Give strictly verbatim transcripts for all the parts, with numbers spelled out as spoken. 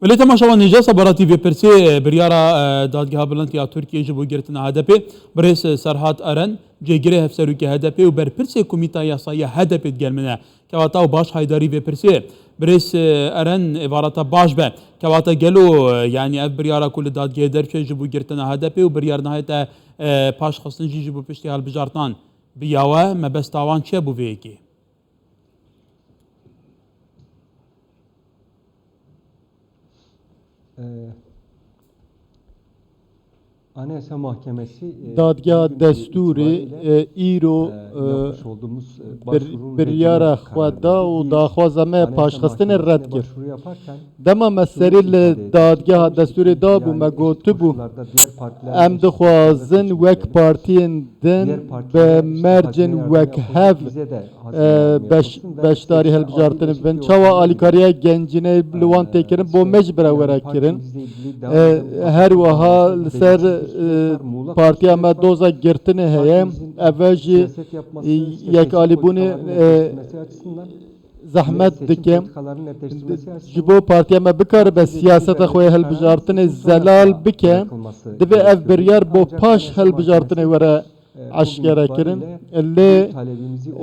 Belê temaşevan, nêja sebaratî vê pirsê, e, biryara, e, Dadgeha Bilind ya Tirkiyê ji bo girtina H D P, birêz, e, Serhat Eren, cêgirê hevserokê H D P û berpirsê Komîta Yasayî ya H D P digel min e. Kewata û baş haydarî vê pirsê. Birêz, e, Eren, êvara te baş be. Kewata gelo, e, yanî ev biryara ku li dadgehê derçe ji bo girtina H D P û biryar nahê te, e, paşxistin jî ji bo piştî hilbijartinan bi ya we, mebesta wan çi ye bo vê yekê? Ee, Anayasa Mahkemesi, e, Dadgeha bugünkü Destûrê, itibariyle, e, îro, e, e, yapmış olduğumuz, e, bir-, başvurunun biryara reddi xwe da û daxwaza me paşxistinê red kir. Dema me serî li Dadgeha Destûrê dabû, me gotibû, em dixwazin wek partiyên din bi mercên wek hev, e, beş-, beşdarî hilbijartinê bibin. Çawa alîkariya gencînê li wan tê kirin, bo me jî bira were kirin. E, her wiha li ser, e, partiya me doza girtinê heye. Ev jî, e, yekalîbûnê, e, zehmet dike. Ji bo partiya me bikaribe siyaseta xwe yê hilbijartinê zelal bike, divê ev biryar bo paş hilbijartinê were eşkere kirin. Lê,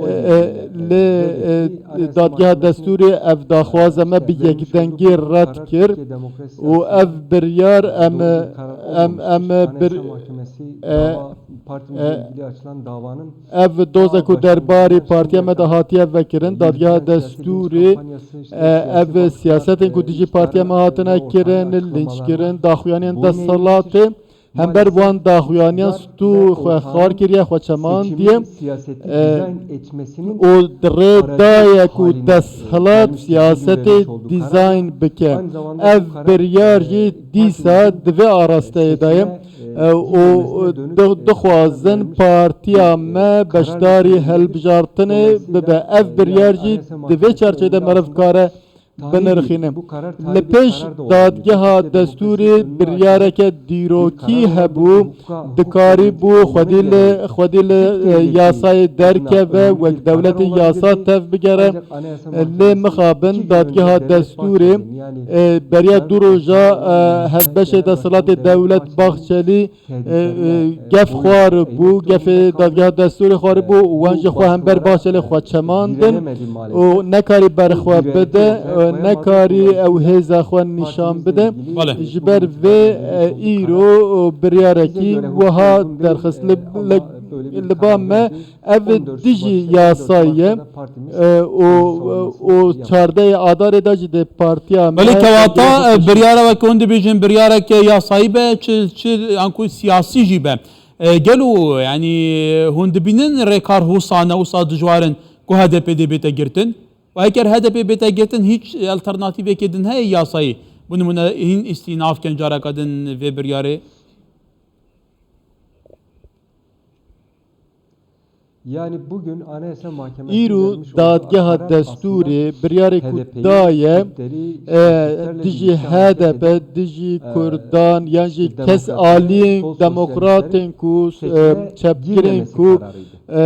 e, e, lê, e, Dadgeha Destûrê ev daxwaza me bi yekdengî red kir û ev biryar em, em, em bir, e, e, ev doza ku derbarê partiya me de hatiye vekirin, Dadgeha Destûrê, e, ev siyasetên ku dijî partiya me hatine kirin, lînçkirin, daxuyaniyên desthilatê, hember wan daxuyaniyan stû xwe xar kiriye, xwe çemandiye. E, û di rê daye ku desthilat siyasetê dîzayn bike. Ev biryar jî dîsa di vê arasteyê de ye. E, û di-, dixwazin partiya me beşdarî hilbijartinê bibe. Ev biryar jî di vê çarçê de meriv kare binirxîne. Li pêş dadgeha destûrê biryareke dîrokî hebû, dikarîbû xwedî li, xwedî li, e, yasayê derkeve, wek dewletê yasa tev bigere. Lê mixabin dadgeha destûrê, e, beriya du roja, e, hevbeşê desthilatê Dewlet Bahçelî, e, e, gef xwar bû, gefê dadgeha destûrê xwar bû û wan ji xwe hember Bahçelê xwe çemandin û nekarî berxwe bide, e, nekarî ew hêza xwe nîşan bide. Bale. Ji ber vê, e, îro, e, biryarekî wiha derxist li, li, li ba me. Ev dijî yasayê ye, e, û, û çardehê Adarê de jî dê partiya me... Belê kewata, e, biryara weke hûn dibêjin biryareke yasayî be, çi, çi anku siyasî jî be. E, gelo, yanî, hûn dibînin rêkar wisa ne wisa dijwar in ku H D P dê bête girtin? Û eger H D P bête girtin, hîç alternatîvekê din heye yasayî? Bi nimûne hîn îstînaf ken careka din vê biryarê? Îro dadgeha destûrê biryarê ku daye, e, dijî H D P, dijî Kurdan yan jî kes aliyên demokratên ku, e, çepgirên ku, e,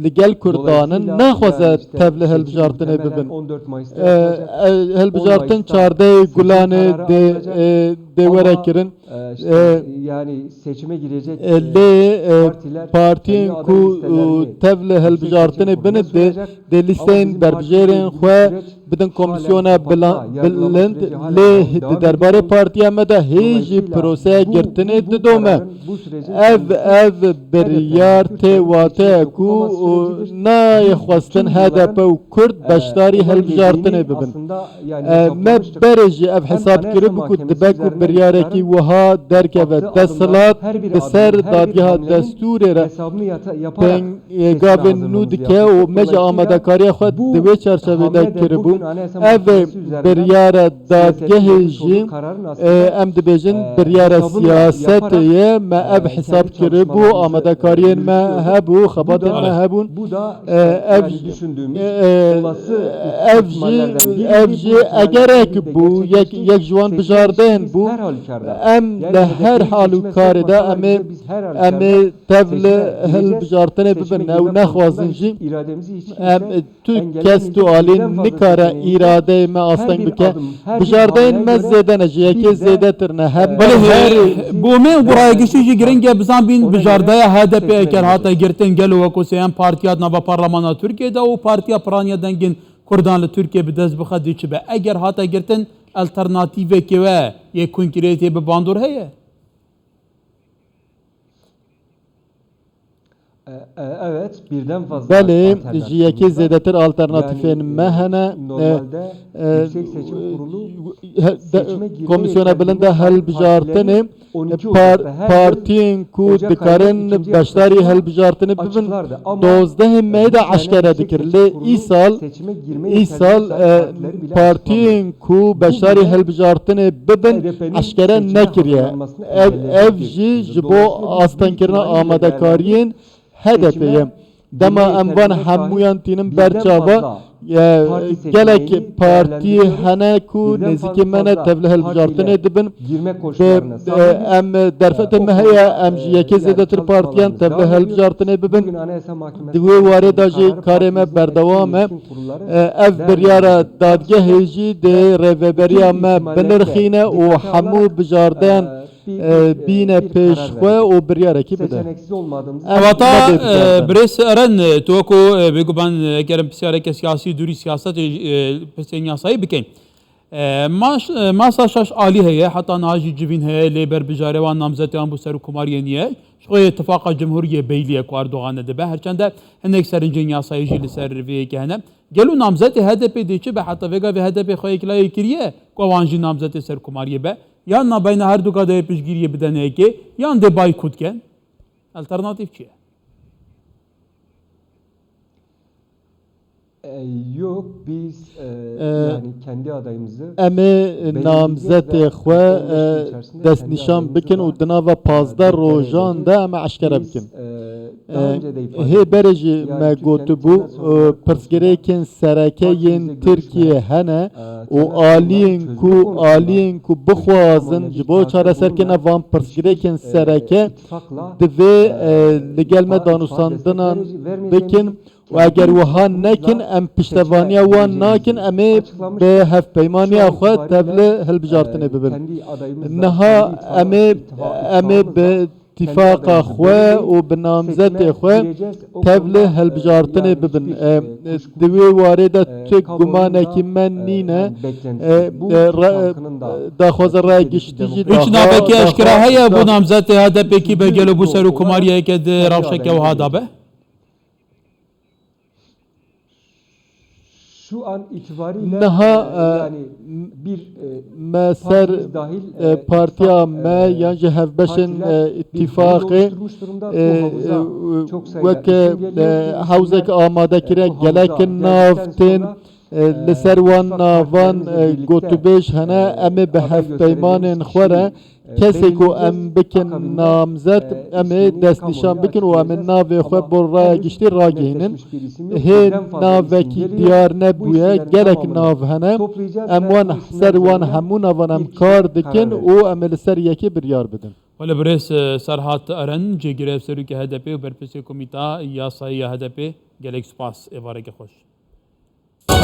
li gel Kurdan in, naxwaze tev li hilbijartinê bibin. E, e, hilbijartin çardehê Gulanê dê, e, dê were kirin. E, işte, e, yani seçime girecek, e, lê, e, partiler partiyên ku, e, tev li hilbijartinê bin dê, dê lîsteyên berbijêrên xwe bidin komîsyona bila-, bilind, lê di derbarê partiya me de hê jî proseya girtinê didome. Ev, ev biryar tê wateya ku, e, nayê xwestin H D P û Kurd beşdarî hilbijartinê bibin. E, me berê jî ev hesab kiribû ku dibe ku biryarekî wiha derkeve desthilat, bi ser dadgeha destûrê re pêngavên nû dike û me jî amadekariya xwe di wê çarçevê de kiribû. Ev biryara dadgehê jî, e, em dibêjin biryara siyasetê ye. Me ev hesab kiribû, amadekariyên me hebû, xebatên me hebûn. E, ev, e, e, ev jî, ev jî egerek bû, yek, yek ji wan bijardên bû. Em li her halûkarê de em ê, em ê tev li hilbijartinê bibin, ew nexwazin jî. Em tu kes tu alî nikare îradeyê me asteng bike. Bijardeyên me zêde ne, ji yekê zêdetir ne. Hem Belê, her he, bo me û bo raya giştî jî giring e bizanbîn bijardeya H D P eger hate girtin, gelo weko sê em partiya di nava parlemana Tirkiyê de û partiya piraniya dengên Kurdan li Tirkiyê bi dest bixe dê çi be? Eger hate girtin, alternatîvekê we yê konkretê bi bandor heye? E, e, evet, birden fazla Belê, alternatifimiz ji yekê var. Zêdetir alternatîfên Yani, me hene. E, normalde e, Yüksek Seçim Kurulu he- de- seçime girme Komîsyona Bilind de yetkililiği sahip helbijartinê partileri on iki Ocak, par- her yıl partiyên ku Ocak ayının dikarin ikinci beşdarî haftasında helbijartinê bibin açıklardı. Ama dozdehê Meyê de bir tane eşkere Yüksek dikir. Seçim Lê Kurulu îsal, seçime girme îsal yetkililiği sahip e, partileri bile partiyên açıklamıyor. Ku beşdarî hilbijartinê bibin, HDP'nin eşkere seçime nekiriye. Ev, ev jî ji bo astengkirina amadekariyên H D P'ê ye. Dema em van hemûyan tînin ber çava, e, gelek partî hene ku nêzîkê me ne tevli hilbijartinê dibin. Bi, e, em derfetê me heye, em ji yekê zêdetir partiyan tevli hilbijartinê bibin. Di wê warê de jî karê me berdewam e. E, ev biryara dadgehê jî dê rêveberiya me binirxîne û hemû bijardeyan, e, bîne pêş xwe û biryarekî bide. Ev Kewata, me dê e, bijarden. Birêz Eren, e, tu weko, e, bêguman, e, eger em pisyareke siyasî, dûrî siyasetê, e, pirsên yasayî bikeyn. E, maş-, e, masa şaş alî heye, heta niha jî civîn heye, lê berbijare wan namzetê wan bo serokkomariyê niye. Ji xwe yê tifaqa cumhuriyê beyliye ku Erdogan nedibe. Her çende hinek serincên yasayî jî li ser vê yekê hene. Gelo namzetê H D P dê çi be? Heta vêga vê H D P xwe yeklayê kiriye ku wan jî namzetê serokkomariyê be. Yan nabeyna her du ka de yê piştgiriyê bidene yekê, yan dê baykot ken. Alternatîf çi ye? E, yok, biz, e, E, yani kendi adayımızı em ê belirleyeceğiz namzetê ve xwe, on beş gün e, içerisinde kendi destnîşan adayımızı bikin da, û di nava e, pazdeh göklere rojan de vereceğiz. Em ê eşkere Biz, bikin. e, E, daha önce de ifade hê ettik. Berê jî Yani me Türkiye'nin gotibû, çevre e, sorunları pirsgirêkên sereke yên Tirkiyê hene û aliyên ku, aliyên ku bixwazin ji bo çareserkirina van pirsgirêkên sereke divê, e, li gel me danûstandinan bikin û eger wiha nekin, em piştevaniya wan nakin, em ê bi hevpeymaniya xwe tevli hilbijartinê bibin. Niha em ê, em ê bi tîfaqa xwe û bi namzetê xwe tevli hilbijartinê bibin. E, e, di wê warê de tu gumanekî me nîne. E, e, re-, e, daxwaza raya giştî jî Hiç daxwa-, navekî eşkera daxwa-, heye bo namzetê H D P kî be gelo bo serokkomariyeke di rewşeke wiha de be? Şu an itibariyle, Niha, e, e, yani bir, e, me ser, partimiz dahil, e, e, partiya ittifak, me e, yan jî hevbeşên, partiler e, bir bloğu ittifaqê, oluşturmuş durumda. E, Bu havuza, e, çok sayıda wek, isim geliyor. E, hewzek amade kiriye, e, gelek nav tên, e, li ser wan navan, e, gotûbêj hene, e, em ê bi hevpeymanên xwe re, kesê ku em bikin namzet, em ê destnîşan bikin û em ê navê xwe bo raya giştî ragihînin. Hê navekî diyar nebûye, gelek nav hene. Em wan ser wan hemû navan em kar dikin û em ê li ser yekê biryar bidin. Wele birêz, e, Serhat Eren, cêgirê serokê H D P û berpirsê Komîta Yasayî ya H D P, gelek spas, êvareke xweş.